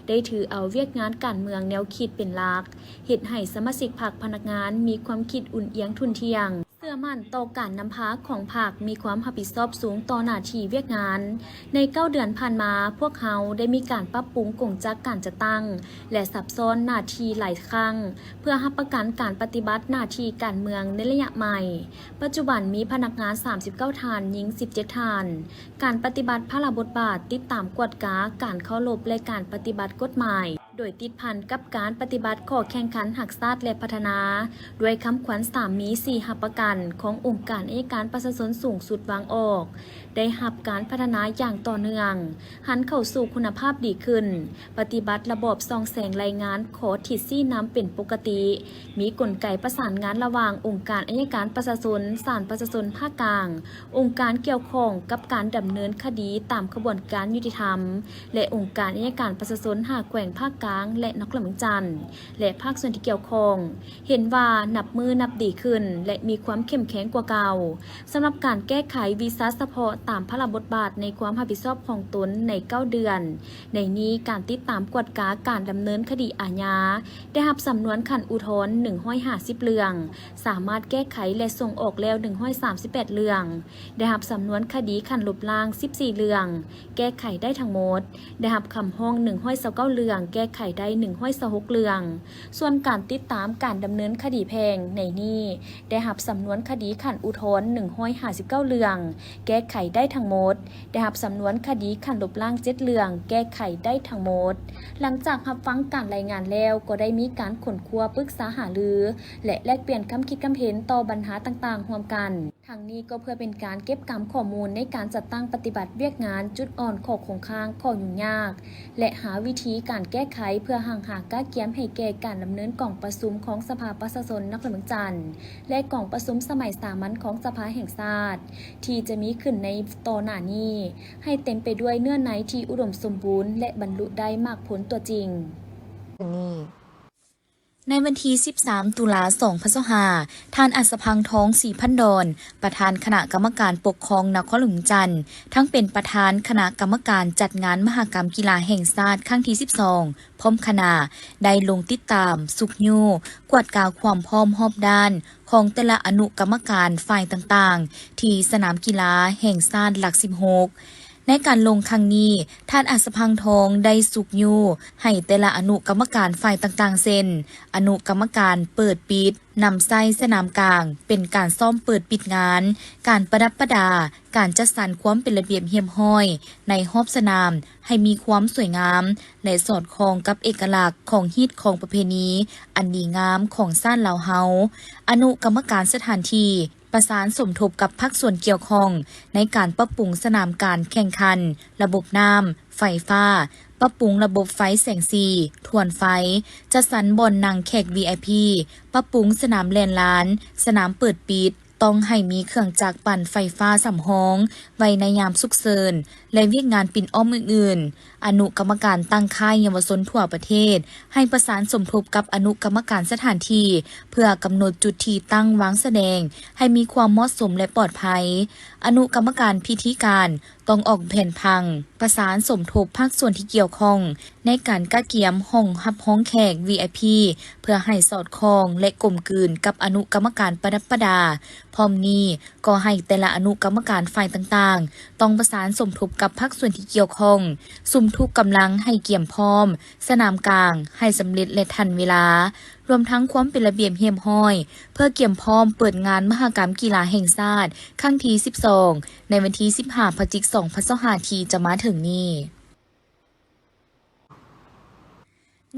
ໄດ້ຖືເອົາວຽກງານການເມືອງແນວຄິດເປັນຫຼັກ, ເຮັດໃຫ້ສະມາຊິກພັກ, ພະນັກງານມີຄວາມຄິດອຸ່ນອຽງທຸ່ນທ່ຽງ, ເຊື່ອໝັ້ນຕໍ່ການນຳພາຂອງພັກ, ມີຄວາມຮັບຜິດຊອບສູງຕໍ່ໜ້າທີ່ວຽກງານ. ໃນເກົ້າເດືອນຜ່ານມາ, ພວກເຮົາໄດ້ມີການປັບປຸງກົງຈັກການຈັດຕັ້ງ ແລະ ຊັບຊ້ອນໜ້າທີ່ຫຼາຍຄັ້ງ ເພື່ອຮັບປະກັນການປະຕິບັດໜ້າທີ່ການເມືອງໃນໄລຍະໃໝ່. ປັດຈຸບັນມີພະນັກງານສາມສິບເກົ້າທ່ານ, ຍິງສິບເຈັດທ່ານ. ການປະຕິບັດພາລະບົດບາດຕິດຕາມກວດກາການເຄົາລົບ ແລະ ການປະຕິບັດກົດໝາຍ ໂດຍຕິດພັນກັບການປະຕິບັດຂໍ້ແຂ່ງຂັນຮັກຊາດ ແລະ ພັດທະນາ ດ້ວຍຄຳຂວັນສາມມີສີ່ຮັບປະກັນຂອງອົງການໄອຍະການປະຊາຊົນສູງສຸດວາງອອກ ໄດ້ຮັບການພັດທະນາຢ່າງຕໍ່ເນື່ອງ, ຫັນເຂົ້າສູ່ຄຸນນະພາບດີຂຶ້ນ, ປະຕິບັດລະບອບສ່ອງແສງລາຍງານຂໍ້ທິດຊີ້ນຳເປັນປົກກະຕິ, ມີກົນໄກປະສານງານລະຫວ່າງອົງການໄອຍະການປະຊາຊົນ, ສານປະຊາຊົນພາກກາງ, ອົງການກ່ຽວຂ້ອງກັບການດຳເນີນຄະດີຕາມຂະບວນການຍຸຕິທຳ ແລະ ອົງການໄອຍະການປະຊາຊົນຫ້າແຂວງພາກກາງ ແລະ ນະຄອນຫຼວງວຽງຈັນ ແລະ ພາກສ່ວນທີ່ກ່ຽວຂ້ອງ ເຫັນວ່ານັບມື້ນັບດີຂຶ້ນ ແລະ ມີຄວາມເຂັ້ມແຂງກວ່າເກົ່າ. ສຳລັບການແກ້ໄຂວິຊາສະເພາະຕາມພາລະບົດບາດໃນຄວາມຮັບຜິດຊອບຂອງຕົນໃນເກົ້າເດືອນ, ໃນນີ້ການຕິດຕາມກວດກາການດຳເນີນຄະດີອາຍາ ໄດ້ຮັບສຳນວນຂັ້ນອຸທອນໜຶ່ງຮ້ອຍຫ້າສິບເລື່ອງ, ສາມາດແກ້ໄຂ ແລະ ສົ່ງອອກແລ້ວໜຶ່ງຮ້ອຍສາມສິບແປດເລື່ອງ, ໄດ້ຮັບສຳນວນຄະດີຂັ້ນລົບລ້າງສິບສີ່ເລື່ອງ, ແກ້ໄຂໄດ້ທັງໝົດ, ໄດ້ຮັບຄຳຮ້ອງໜຶ່ງຮ້ອຍຊາວເກົ້າເລື່ອງ, ແກ້ໄຂໄດ້ໜຶ່ງຮ້ອຍຊາວຫົກເລື່ອງ. ສ່ວນການຕິດຕາມການດຳເນີນຄະດີແພ່ງໃນນີ້ ໄດ້ຮັບສຳນວນຄະດີຂັ້ນອຸທອນໜຶ່ງຮ້ອຍຫ້າສິບເກົ້າເລື່ອງ, ແກ້ໄຂໄດ້ທັງໝົດ, ໄດ້ຮັບສຳນວນຄະດີຂັ້ນລົບລ້າງເຈັດເລື່ອງ, ແກ້ໄຂໄດ້ທັງໝົດ. ຫຼັງຈາກຮັບຟັງການລາຍງານແລ້ວ, ກໍໄດ້ມີການຄົ້ນຄວ້າ, ປຶກສາຫາລື ແລະ ແລກປ່ຽນຄຳຄິດຄຳເຫັນຕໍ່ບັນຫາຕ່າງໆຮ່ວມກັນ. ທັງນີ້ກໍເພື່ອເປັນການເກັບກຳຂໍ້ມູນໃນການຈັດຕັ້ງປະຕິບັດວຽກງານ, ຈຸດອ່ອນ, ຂໍ້ຄົງຄ້າງ, ຂໍ້ຫຍຸ້ງຍາກ ແລະ ຫາວິທີການແກ້ໄຂ ເພື່ອຮັ່ງຫາກະກຽມໃຫ້ແກ່ການດຳເນີນກອງປະຊຸມຂອງສະພາປະຊາຊົນນະຄອນຫຼວງວຽງຈັນ ແລະ ກອງປະຊຸມສະໄໝສາມັນຂອງສະພາແຫ່ງຊາດ ທີ່ຈະມີຂຶ້ນໃນຕໍ່ໜ້ານີ້ ໃຫ້ເຕັມໄປດ້ວຍເນື້ອໃນທີ່ອຸດົມສົມບູນ ແລະ ບັນລຸໄດ້ໝາກຜົນຕົວຈິງ. ໃນວັນທີສິບສາມ ຕຸລາ ສອງພັນຊາວຫ້າ ທ່ານ ອັດສະພັງທອງ ສີພັນດອນ ປະທານຄະນະກຳມະການປົກຄອງນະຄອນຫຼວງວຽງຈັນ ທັງເປັນປະທານຄະນະກຳມະການຈັດງານມະຫະກຳກິລາແຫ່ງຊາດຄັ້ງທີສິບສອງ ພ້ອມຄະນະ ໄດ້ລົງຕິດຕາມ, ຊຸກຍູ້, ກວດກາຄວາມພ້ອມຮອບດ້ານຂອງແຕ່ລະອະນຸກຳມະການຝ່າຍຕ່າງໆ ທີ່ສະໜາມກິລາແຫ່ງຊາດຫຼັກສິບຫົກ. ໃນການລົງຄັ້ງນີ້, ທ່ານ ອັດສະພັງທອງ ໄດ້ຊຸກຍູ້ໃຫ້ແຕ່ລະອະນຸກຳມະການຝ່າຍຕ່າງໆ ເຊັ່ນ ອະນຸກຳມະການເປີດປິດ, ນຳໃຊ້ສະໜາມກາງເປັນການຊ້ອມເປີດປິດງານ, ການປະດັບປະດາ, ການຈັດສັນຄວາມເປັນລະບຽບຮຽບຮ້ອຍໃນຮອບສະໜາມໃຫ້ມີຄວາມສວຍງາມ ແລະ ສອດຄ່ອງກັບເອກະລັກຂອງຮີດຄອງປະເພນີອັນດີງາມຂອງຊາດລາວເຮົາ. ອະນຸກຳມະການສະຖານທີ່ ປະສານສົມທົບກັບພາກສ່ວນກ່ຽວຂ້ອງໃນການປັບປຸງສະໜາມການແຂ່ງຂັນ, ລະບົບນ້ຳ, ໄຟຟ້າ, ປັບປຸງລະບົບໄຟແສງສີ, ທວນໄຟ, ຈັດສັນບ່ອນນັ່ງແຂກ ວີໄອພີ, ປັບປຸງສະໜາມແລ່ນລານ, ສະໜາມເປີດປິດ, ຕ້ອງໃຫ້ມີເຄື່ອງຈັກປັ່ນໄຟຟ້າສຳຮອງໄວ້ໃນຍາມສຸກເສີນ ແລະ ວຽກງານປິ່ນອ້ອມອື່ນໆ. ອະນຸກຳມະການຕັ້ງຄ້າຍເຍົາວະຊົນທົ່ວປະເທດ ໃຫ້ປະສານສົມທົບກັບອະນຸກຳມະການສະຖານທີ່ ເພື່ອກຳນົດຈຸດທີ່ຕັ້ງວາງສະແດງໃຫ້ມີຄວາມເໝາະສົມ ແລະ ປອດໄພ. ອະນຸກຳມະການພິທີການ ຕ້ອງອອກແຜນຜັງ, ປະສານສົມທົບພາກສ່ວນທີ່ກ່ຽວຂ້ອງໃນການກະກຽມຫ້ອງຮັບຮອງແຂກ ວີໄອພີ ເພື່ອໃຫ້ສອດຄ່ອງ ແລະ ກົມກືນກັບອະນຸກຳມະການປະດັບປະດາ. ພ້ອມນີ້, ກໍໃຫ້ແຕ່ລະອະນຸກຳມະການຝ່າຍຕ່າງໆ ຕ້ອງປະສານສົມທົບກັບພາກສ່ວນທີ່ກ່ຽວຂ້ອງ, ສຸມທຸກກຳລັງໃຫ້ກຽມພ້ອມ, ສະໜາມກາງໃຫ້ສຳເລັດ ແລະ ທັນເວລາ, ລວມທັງຄວາມເປັນລະບຽບຮຽບຮ້ອຍ ເພື່ອກຽມພ້ອມເປີດງານມະຫະກຳກິລາແຫ່ງຊາດຄັ້ງທີສິບສອງ ໃນວັນທີສິບຫ້າ ພະຈິກ ສອງພັນຊາວຫ້າ ທີ່ຈະມາເຖິງນີ້.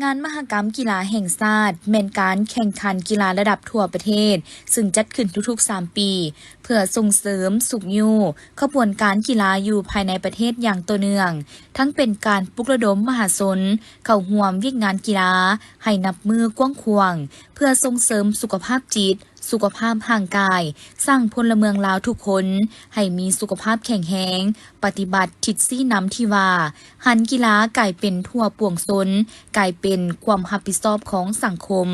ງານມະຫະກຳກິລາແຫ່ງຊາດ ແມ່ນການແຂ່ງຂັນກິລາລະດັບທົ່ວປະເທດ ຊຶ່ງຈັດຂຶ້ນທຸກໆສາມປີ ເພື່ອສົ່ງເສີມ, ຊຸກຍູ້ຂະບວນການກິລາຢູ່ພາຍໃນປະເທດຢ່າງຕໍ່ເນື່ອງ, ທັງເປັນການປຸກລະດົມມະຫາຊົນເຂົ້າຮ່ວມວຽກງານກິລາໃຫ້ນັບມື້ກວ້າງຂວາງ, ເພື່ອສົ່ງເສີມສຸຂະພາບຈິດ, ສຸຂະພາບຮ່າງກາຍ, ສ້າງພົນລະເມືອງລາວທຸກຄົນໃຫ້ມີສຸຂະພາບແຂງແຮງ, ປະຕິບັດທິດຊີ້ນຳທີ່ວ່າ ຫັນກິລາກາຍເປັນທົ່ວປວງຊົນ, ກາຍເປັນຄວາມຮັບຜິດຊອບຂອງສັງຄົມ.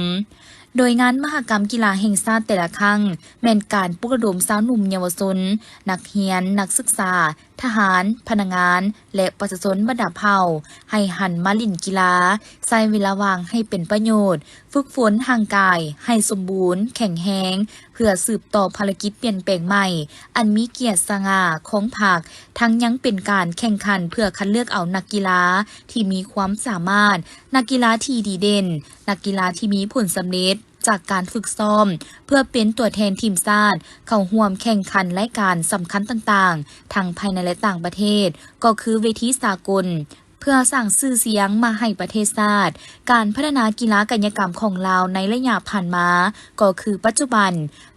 ໂດຍງານມະຫະກຳກິລາແຫ່ງຊາດແຕ່ລະຄັ້ງ ແມ່ນການປຸກລະດົມຊາວໜຸ່ມເຍົາວະຊົນ, ນັກຮຽນ, ນັກສຶກສາ, ທະຫານ, ພະນັກງານ ແລະ ປະຊາຊົນບັນດາເຜົ່າ ໃຫ້ຫັນມາຫຼິ້ນກິລາ, ໃຊ້ເວລາວ່າງໃຫ້ເປັນປະໂຫຍດ, ຝຶກຝົນຮ່າງກາຍໃຫ້ສົມບູນ, ແຂງແຮງ, ເພື່ອສືບຕໍ່ພາລະກິດປ່ຽນແປງໃໝ່ ອັນມີກຽດສະຫງ່າຂອງພັກ, ທັງຍັງເປັນການແຂ່ງຂັນເພື່ອຄັດເລືອກເອົານັກກິລາທີ່ມີຄວາມສາມາດ, ນັກກິລາທີ່ດີເດັ່ນ, ນັກກິລາທີ່ມີຜົນສຳເລັດ ຈາກການຝຶກຊ້ອມເພື່ອເປັນຕົວແທນທີມຊາດເຂົ້າຮ່ວມແຂ່ງຂັນລາຍການສຳຄັນຕ່າງໆ ທັງພາຍໃນ ແລະ ຕ່າງປະເທດ, ກໍຄືເວທີສາກົນ, ເພື່ອສ້າງຊື່ສຽງມາໃຫ້ປະເທດຊາດ. ການພັດທະນາກິລາກາຍະກຳຂອງລາວໃນໄລຍະຜ່ານມາ, ກໍຄືປັດຈຸບັນ,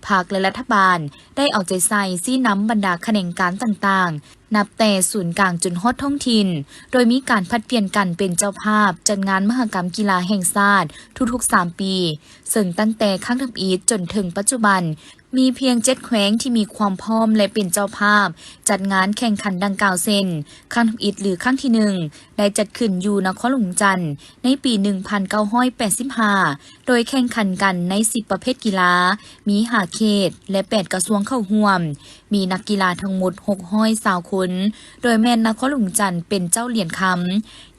ພັກ ແລະ ລັດຖະບານໄດ້ເອົາໃຈໃສ່ຊີ້ນຳບັນດາຂະແໜງການຕ່າງໆ, ນັບແຕ່ສູນກາງຈົນຮອດທ້ອງຖິ່ນ, ໂດຍມີການຜັດປ່ຽນກັນເປັນເຈົ້າພາບຈັດງານມະຫະກຳກິລາແຫ່ງຊາດທຸກໆສາມປີ, ເຊິ່ງຕັ້ງແຕ່ຄັ້ງທຳອິດຈົນເຖິງປັດຈຸບັນ, ມີພຽງເຈັດແຂວງທີ່ມີຄວາມພ້ອມ ແລະ ເປັນເຈົ້າພາບຈັດງານແຂ່ງຂັນດັ່ງກ່າວ ເຊັ່ນ ຄັ້ງທຳອິດ ຫຼື ຄັ້ງທີໜຶ່ງ ໄດ້ຈັດຂຶ້ນຢູ່ນະຄອນຫຼວງວຽງຈັນໃນປີໜຶ່ງພັນເກົ້າຮ້ອຍແປດສິບຫ້າ ໂດຍແຂ່ງຂັນກັນໃນສິບປະເພດກິລາ, ມີຫ້າເຂດ ແລະ ແປດກະຊວງເຂົ້າຮ່ວມ, ມີນັກກິລາທັງໝົດຫົກຮ້ອຍຊາວຄົນ, ໂດຍແມ່ນນະຄອນຫຼວງວຽງຈັນເປັນເຈົ້າຫຼຽນຄຳ.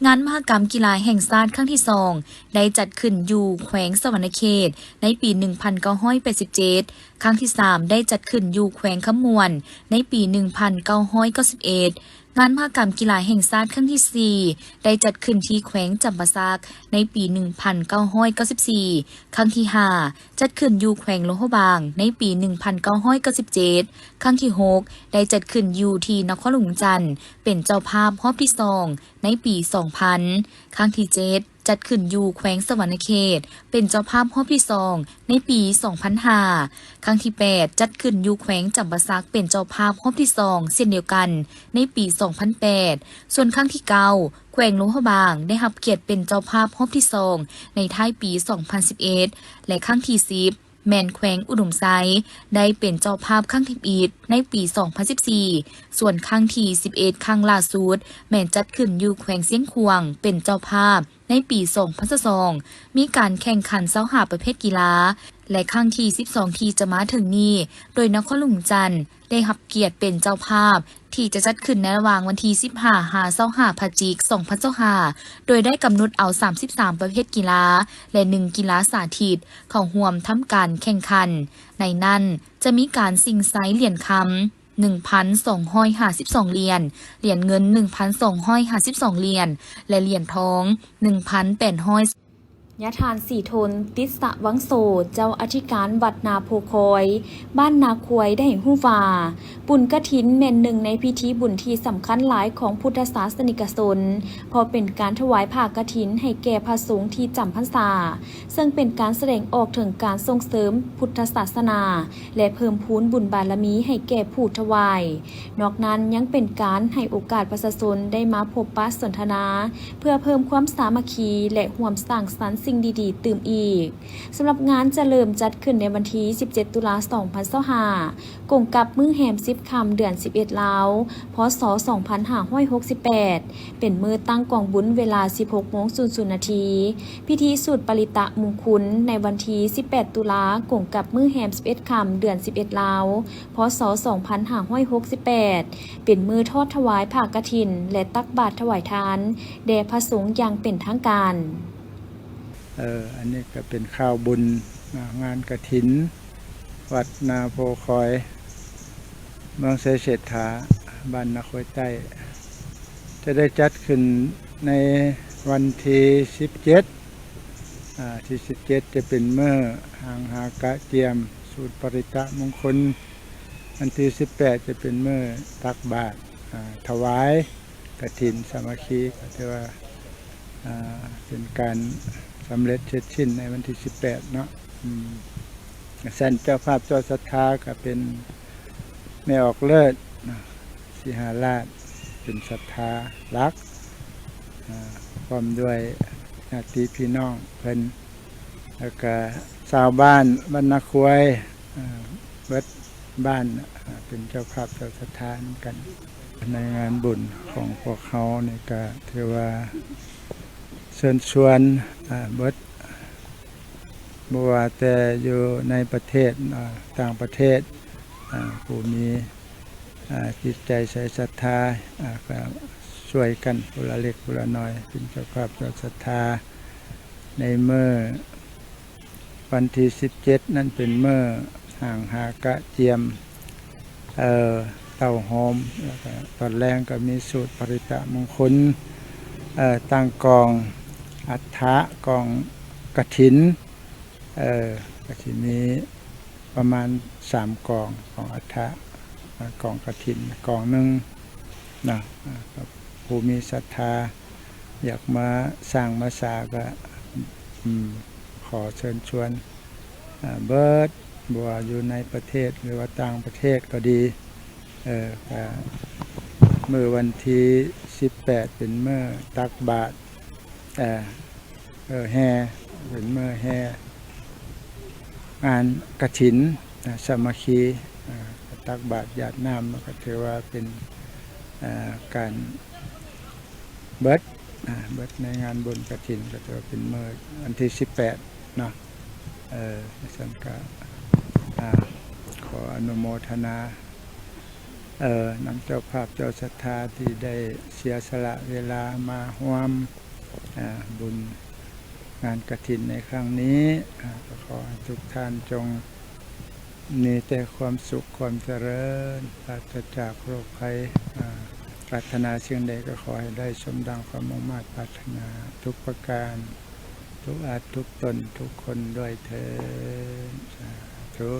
ງານມະຫະກຳກິລາແຫ່ງຊາດຄັ້ງທີສອງ ໄດ້ຈັດຂຶ້ນຢູ່ແຂວງສະຫວັນນະເຂດໃນປີໜຶ່ງພັນເກົ້າຮ້ອຍແປດສິບເຈັດ, ຄັ້ງທີສາມ ໄດ້ຈັດຂຶ້ນຢູ່ແຂວງຄຳມ່ວນໃນປີໜຶ່ງພັນເກົ້າຮ້ອຍເກົ້າສິບເອັດ, ງານມະຫະກຳກິລາແຫ່ງຊາດຄັ້ງທີສີ່ ໄດ້ຈັດຂຶ້ນທີ່ແຂວງຈຳປາສັກໃນປີໜຶ່ງພັນເກົ້າຮ້ອຍເກົ້າສິບສີ່, ຄັ້ງທີຫ້າ ຈັດຂຶ້ນຢູ່ແຂວງຫຼວງພະບາງໃນປີໜຶ່ງພັນເກົ້າຮ້ອຍເກົ້າສິບເຈັດ, ຄັ້ງທີຫົກ ໄດ້ຈັດຂຶ້ນຢູ່ທີ່ນະຄອນຫຼວງວຽງຈັນ ເປັນເຈົ້າພາບຮອບທີສອງໃນປີສອງພັນ, ຄັ້ງທີເຈັດ ຈັດຂຶ້ນຢູ່ແຂວງສະຫວັນນະເຂດ ເປັນເຈົ້າພາບຮອບທີສອງໃນປີສອງພັນຫ້າ, ຄັ້ງທີແປດ ຈັດຂຶ້ນຢູ່ແຂວງຈຳປາສັກ ເປັນເຈົ້າພາບຮອບທີສອງເຊັ່ນດຽວກັນໃນປີສອງພັນແປດ, ສ່ວນຄັ້ງທີເກົ້າ ແຂວງຫຼວງພະບາງໄດ້ຮັບກຽດເປັນເຈົ້າພາບຮອບທີສອງໃນທ້າຍປີສອງພັນສິບເອັດ ແລະ ຄັ້ງທີສິບ ແມ່ນແຂວງອຸດົມໄຊໄດ້ເປັນເຈົ້າພາບຄັ້ງທຳອິດໃນປີສອງພັນສິບສີ່, ສ່ວນຄັ້ງທີສິບເອັດ ຄັ້ງລ່າສຸດ ແມ່ນຈັດຂຶ້ນຢູ່ແຂວງຊຽງຂວາງເປັນເຈົ້າພາບໃນປີສອງພັນຊາວສອງ, ມີການແຂ່ງຂັນຊາວຫ້າປະເພດກິລາ ແລະ ຄັ້ງທີສິບສອງທີ່ຈະມາເຖິງນີ້, ໂດຍນະຄອນຫຼວງວຽງຈັນ ໄດ້ຮັບກຽດເປັນເຈົ້າພາບ ທີ່ຈະຈັດຂຶ້ນໃນລະຫວ່າງວັນທີສິບຫ້າ ຫາ ຊາວຫ້າ ພະຈິກ ສອງພັນຊາວຫ້າ ໂດຍໄດ້ກຳນົດເອົາ ສາມສິບສາມ ປະເພດກິລາ ແລະ ໜຶ່ງ ກິລາສາທິດ ເຂົ້າຮ່ວມທຳການແຂ່ງຂັນ. ໃນນັ້ນຈະມີການຊິງໄຊຫຼຽນຄຳ ໜຶ່ງພັນສອງຮ້ອຍຫ້າສິບສອງຫຼຽນ, ຫຼຽນເງິນ ໜຶ່ງພັນສອງຮ້ອຍຫ້າສິບສອງຫຼຽນ ແລະ ຫຼຽນທອງ ໜຶ່ງພັນແປດຮ້ອຍ ຍາທ່ານສີທົນ ຕິດສະວັງໂສ ເຈົ້າອະທິການວັດນາໂພຄອຍ ບ້ານນາຄວາຍ ໄດ້ໃຫ້ຮູ້ວ່າ ບຸນກະຖິນແມ່ນໜຶ່ງໃນພິທີບຸນທີ່ສຳຄັນຫຼາຍຂອງພຸດທະສາສະນິກະຊົນ, ເພາະເປັນການຖວາຍຜ້າກະຖິນໃຫ້ແກ່ພະສົງທີ່ຈຳພັນສາ, ເຊິ່ງເປັນການສະແດງອອກເຖິງການສົ່ງເສີມພຸດທະສາສະໜາ ແລະ ເພີ່ມພູນບຸນບາລະມີໃຫ້ແກ່ຜູ້ຖວາຍ. ນອກນັ້ນຍັງເປັນການໃຫ້ໂອກາດປະຊາຊົນໄດ້ມາພົບປະສົນທະນາ ເພື່ອເພີ່ມຄວາມສາມັກຄີ ແລະ ຮ່ວມສ້າງສັນສິ່ງດີໆຕື່ມອີກ. ສຳລັບງານຈະເລີ່ມຈັດຂຶ້ນໃນວັນທີສິບເຈັດ ຕຸລາ ສອງພັນຊາວຫ້າ ກົງກັບມື້ແຮມສິບຄ່ຳ ເດືອນສິບເອັດລາວ ພ.ສ. ສອງພັນຫ້າຮ້ອຍຫົກສິບແປດ ເປັນມື້ຕັ້ງກອງບຸນເວລາ ສິບຫົກໂມງສູນນາທີ. ພິທີສູດປະລິຕະມຸງຄຸນໃນວັນທີສິບແປດ ຕຸລາ ກົງກັບມື້ແຮມສິບເອັດຄ່ຳ ເດືອນສິບເອັດລາວ ພ.ສ. ສອງພັນຫ້າຮ້ອຍຫົກສິບແປດ ເປັນມື້ທອດຖວາຍຜ້າກະຖິນ ແລະ ຕັກບາດຖວາຍທານແດ່ພະສົງຢ່າງເປັນທາງການ. ເອີ ອັນນີ້ກໍເປັນຂ່າວບຸນ ນະ ງານກະຖິນວັດນາໂພຄອຍ ເມືອງໄຊເສດຖາ ບ້ານນາຄວາຍໃຕ້ ຈະໄດ້ຈັດຂຶ້ນໃນວັນທີສິບເຈັດ ອາ ທີສິບເຈັດຈະເປັນມື້ຫັງຫາກະຈຽມ ສູດປະລິຕະມຸງຄຸນ, ວັນທີສິບແປດຈະເປັນມື້ຕັກບາດ ອາ ຖວາຍກະຖິນສາມັກຄີ ກໍຖືວ່າ ອາ ເປັນການສຳເລັດເສັດສິ້ນໃນວັນທີສິບແປດເນາະ. ອືມ ຊັ້ນເຈົ້າພາບເຈົ້າສັດທາກໍເປັນແມ່ອອກເລີດເນາະ ສີຫາລາດ ເປັນສັດທາຫຼັກ ອາ ພ້ອມດ້ວຍຍາດຕິພີ່ນ້ອງເພິ່ນ ແລ້ວກະຊາວບ້ານບ້ານນາຄວາຍ ອາ ເບິດບ້ານ ອາ ເປັນເຈົ້າພາບເຈົ້າສັດທານຳກັນ. ໃນງານບຸນຂອງພວກເຮົານີ້ກະຖືວ່າເຊີນຊວນ ອາ ເບິດ ບໍ່ວ່າແຕ່ຢູ່ໃນປະເທດ ອາ ຕ່າງປະເທດ ອາ ຜູ້ມີ ອາ ຈິດໃຈໃສສັດທາ ອາ ກໍຊ່ວຍກັນຜູ້ລະເລັກຜູ້ລະນ້ອຍ ເປັນເຈົ້າພາບເຈົ້າສັດທາ ໃນມື້ວັນທີສິບເຈັດນັ້ນເປັນມື້ຫັງຫາກະຈຽມ ເອີ ເຕົ້າໂຮມ ແລ້ວກະຕອນແລງກໍມີສູດປະລິຕະມຸງຄຸນ ເອີ ຕັ້ງກອງອັດຖະ ກອງກະຖິນ ເອີ ກໍຊິມີປະມານສາມກອງ ກອງອັດຖະ ກອງກະຖິນກອງໜຶ່ງເນາະ. ອາ ກໍຜູ້ມີສັດທາຢາກມາສ້າງມາສາກໍ ອືມ ຂໍເຊີນຊວນ ອາ ເບິດ ບໍ່ວ່າຢູ່ໃນປະເທດ ຫຼືວ່າຕ່າງປະເທດກໍດີ ເອີ ກະມື້ວັນທີສິບແປດເປັນມື້ຕັກບາດ ເອີ ເອີ ແຫ່ ເປັນມື້ແຫ່ງານກະຖິນ ອາ ສາມັກຄີ ອາ ຕັກບາດຢາດນ້ຳ ແລ້ວກໍຖືວ່າເປັນ ອາ ການເບິດ ອາ ເບິດໃນງານບຸນກະຖິນ ກໍຖືວ່າເປັນມື້ວັນທີສິບແປດເນາະ. ເອີ ຊັ້ນກໍ ອາ ຂໍອະນຸໂມທະນາ ເອີ ນຳເຈົ້າພາບເຈົ້າສັດທາທີ່ໄດ້ເສຍສະຫຼະເວລາມາຮ່ວມ ອາ ບຸນງານກະຖິນໃນຄັ້ງນີ້ ອາ ກໍຂໍໃຫ້ທຸກທ່ານຈົ່ງມີແຕ່ຄວາມສຸກຄວາມຈະເລີນ ປາສະຈາກໂລກໄພ ອາ ປາດຖະໜາສິ່ງໃດກໍຂໍໃຫ້ໄດ້ສົມດັ່ງຄວາມມຸ່ງມາດປາດຖະໜາທຸກປະການ ທຸກອັນທຸກຕົນທຸກຄົນດ້ວຍເທີ້ນ ສາທຸ.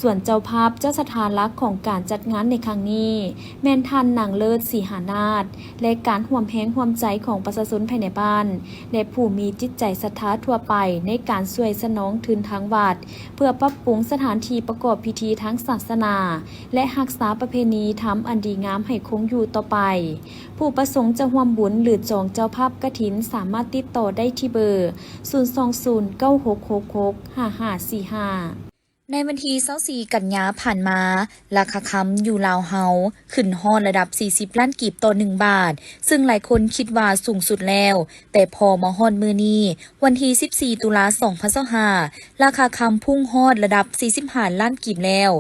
ສ່ວນເຈົ້າພາບເຈົ້າສັດທາຫຼັກຂອງການຈັດງານໃນຄັ້ງນີ້ ແມ່ນທ່ານນາງເລີດ ສີຫານາດ ແລະ ການຮ່ວມແຮງຮ່ວມໃຈຂອງປະຊາຊົນພາຍໃນບ້ານ ແລະ ຜູ້ມີຈິດໃຈສັດທາທົ່ວໄປ ໃນການຊ່ວຍສະໜອງທຶນທາງວັດ ເພື່ອປັບປຸງສະຖານທີ່ປະກອບພິທີທາງສາສະໜາ ແລະ ຮັກສາປະເພນີທຳອັນດີງາມໃຫ້ຄົງຢູ່ຕໍ່ໄປ. ຜູ້ປະສົງຈະຮ່ວມບຸນ ຫຼື ຈອງເຈົ້າພາບກະຖິນ ສາມາດຕິດຕໍ່ໄດ້ທີ່ເບີ ສູນສອງສູນ ເກົ້າຫົກຫົກຫົກ ຫ້າຫ້າສີ່ຫ້າ. ໃນວັນທີຊາວສີ່ກັນຍາຜ່ານມາ, ລາຄາຄຳຢູ່ລາວເຮົາຂຶ້ນຮອດລະດັບສີ່ສິບລ້ານກີບຕໍ່ໜຶ່ງບາດ, ເຊິ່ງຫຼາຍຄົນຄິດວ່າສູງສຸດແລ້ວ, ແຕ່ພໍມາຮອດມື້ນີ້, ວັນທີສິບສີ່ ຕຸລາ ສອງພັນຊາວຫ້າ, ລາຄາຄຳພຸ່ງຮອດລະດັບສີ່ສິບຫ້າລ້ານກີບແລ້ວ,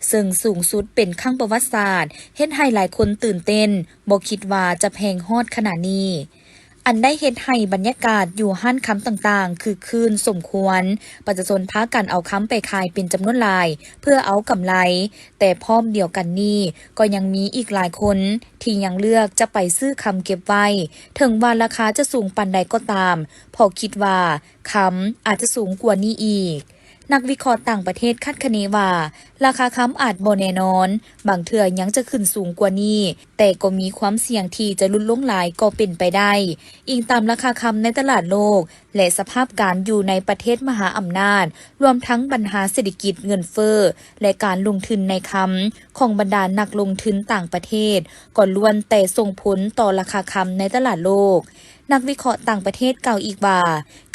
ເຊິ່ງສູງສຸດເປັນຄັ້ງປະຫວັດສາດ, ເຮັດໃຫ້ຫຼາຍຄົນຕື່ນເຕັ້ນ, ບໍ່ຄິດວ່າຈະແພງຮອດຂະໜາດນີ້. ອັນໄດ້ເຮັດໃຫ້ບັນຍາກາດຢູ່ຮ້ານຄຳຕ່າງໆຄຶກຄື້ນສົມຄວນ, ປະຊາຊົນພາກັນເອົາຄຳໄປຂາຍເປັນຈຳນວນຫຼາຍເພື່ອເອົາກຳໄລ, ແຕ່ພ້ອມດຽວກັນນີ້ກໍຍັງມີອີກຫຼາຍຄົນທີ່ຍັງເລືອກຈະໄປຊື້ຄຳເກັບໄວ້ ເຖິງວ່າລາຄາຈະສູງປານໃດກໍຕາມ, ເພາະຄິດວ່າຄຳອາດຈະສູງກວ່ານີ້ອີກ. ນັກວິເຄາະຕ່າງປະເທດຄາດຄະເນວ່າ ລາຄາຄຳອາດບໍ່ແນ່ນອນ, ບາງເທື່ອຍັງຈະຂຶ້ນສູງກວ່ານີ້, ແຕ່ກໍມີຄວາມສ່ຽງທີ່ຈະຫຼຸດລົງຫຼາຍກໍເປັນໄປໄດ້, ອີງຕາມລາຄາຄຳໃນຕະຫຼາດໂລກ ແລະ ສະພາບການຢູ່ໃນປະເທດມະຫາອຳນາດ, ລວມທັງບັນຫາເສດຖະກິດເງິນເຟີ້ ແລະ ການລົງທຶນໃນຄຳຂອງບັນດານັກລົງທຶນຕ່າງປະເທດ ກໍລ້ວນແຕ່ສົ່ງຜົນຕໍ່ລາຄາຄຳໃນຕະຫຼາດໂລກ. ນັກວິເຄາະຕ່າງປະເທດກ່າວອີກວ່າ,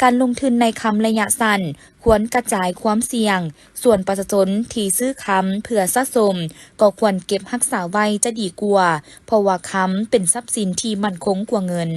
ການລົງທຶນໃນຄຳໄລຍະສັ້ນ ຄວນກະຈາຍຄວາມສ່ຽງ, ສ່ວນປະຊາຊົນທີ່ຊື້ຄຳເພື່ອສະສົມ ກໍຄວນເກັບຮັກສາໄວ້ຈະດີກວ່າ, ເພາະວ່າຄຳເປັນຊັບສິນທີ່ໝັ້ນຄົງກວ່າເງິນ.